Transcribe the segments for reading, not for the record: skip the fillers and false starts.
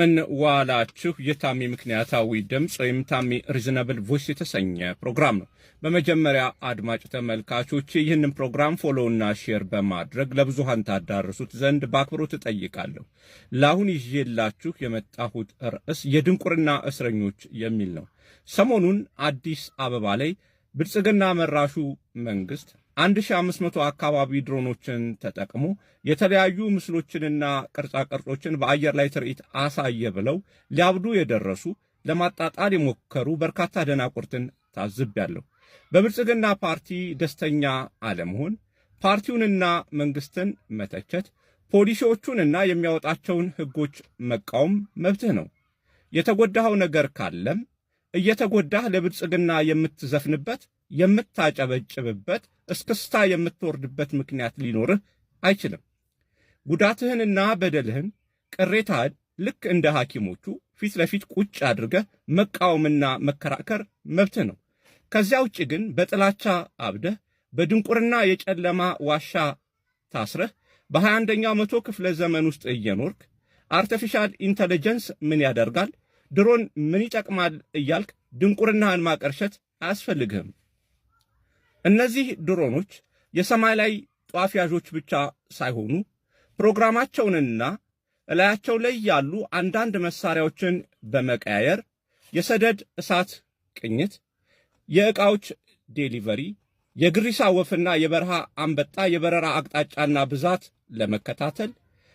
እንደምን ዋላችሁ። የታሚ ምክንያታዊ ድምፅ ወይም ታሚ reasonable voice የተሰኘ ፕሮግራም ነው። በመጀመሪያ አድማጭ ተመልካቾች፣ ይህንን ፕሮግራም follow ና share በማድረግ ለብዙሃን ታዳርሱት ዘንድ በአክብሮት እጠይቃለሁ። ለአሁን ይዤላችሁ የመጣሁት ርዕስ የድንቁርና እስረኞች የሚል ነው። ሰሞኑን አዲስ አበባ ላይ ብልጽግና መራሹ መንግስት 1500 አካባቢ ድሮኖችን ተጠቅሞ የተለያዩ ምስሎችንና ቅርጻ ቅርጾችን በአየር ላይ ትርኢት አሳየ ብለው ሊያብዱ የደረሱ፣ ለማጣጣል የሞከሩ በርካታ ደናቁርትን ታዝቤያለሁ። በብልጽግና ፓርቲ ደስተኛ አለመሆን፣ ፓርቲውንና መንግስትን መተቸት፣ ፖሊሲዎቹንና የሚያወጣቸውን ህጎች መቃወም መብትህ ነው። የተጎዳኸው ነገር ካለም እየተጎዳህ ለብልጽግና የምትዘፍንበት፣ የምታጨበጭብበት፣ እስክስታ የምትወርድበት ምክንያት ሊኖርህ አይችልም። ጉዳትህንና በደልህን፣ ቅሬታህን ልክ እንደ ሐኪሞቹ ፊት ለፊት ቁጭ አድርገህ መቃወምና መከራከር መብትህ ነው። ከዚያ ውጭ ግን በጥላቻ አብደህ፣ በድንቁርና የጨለማ ዋሻ ታስረህ፣ በ21ኛው መቶ ክፍለ ዘመን ውስጥ እየኖርክ artificial intelligence ምን ያደርጋል፣ ድሮን ምን ይጠቅማል እያልክ ድንቁርናህን ማቀርሸት አያስፈልግህም። እነዚህ ድሮኖች የሰማይ ላይ ጧፍ ያዦች ብቻ ሳይሆኑ ፕሮግራማቸውንና እላያቸው ላይ ያሉ አንዳንድ መሳሪያዎችን በመቀያየር የሰደድ እሳት ቅኝት፣ የዕቃዎች delivery፣ የግሪሳ ወፍና የበረሃ አንበጣ የበረራ አቅጣጫና ብዛት ለመከታተል፣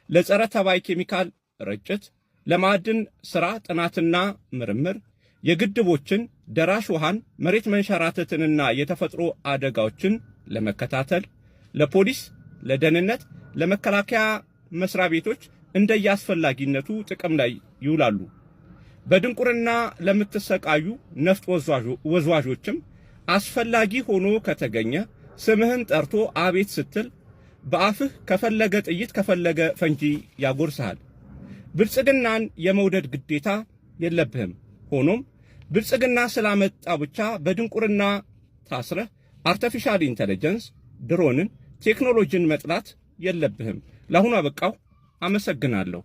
ለጸረ ተባይ ኬሚካል ርጭት፣ ለማዕድን ሥራ ጥናትና ምርምር፣ የግድቦችን ደራሽ ውሃን፣ መሬት መንሸራተትንና የተፈጥሮ አደጋዎችን ለመከታተል፣ ለፖሊስ፣ ለደህንነት፣ ለመከላከያ መስሪያ ቤቶች እንደየአስፈላጊነቱ ጥቅም ላይ ይውላሉ። በድንቁርና ለምትሰቃዩ ነፍጥ ወዝዋዦችም አስፈላጊ ሆኖ ከተገኘ ስምህን ጠርቶ አቤት ስትል በአፍህ ከፈለገ ጥይት ከፈለገ ፈንጂ ያጎርስሃል። ብልጽግናን የመውደድ ግዴታ የለብህም። ሆኖም ብልጽግና ስላመጣ ብቻ በድንቁርና ታስረህ artificial intelligence፣ ድሮንን፣ ቴክኖሎጂን መጥላት የለብህም። ለአሁኑ አበቃሁ። አመሰግናለሁ።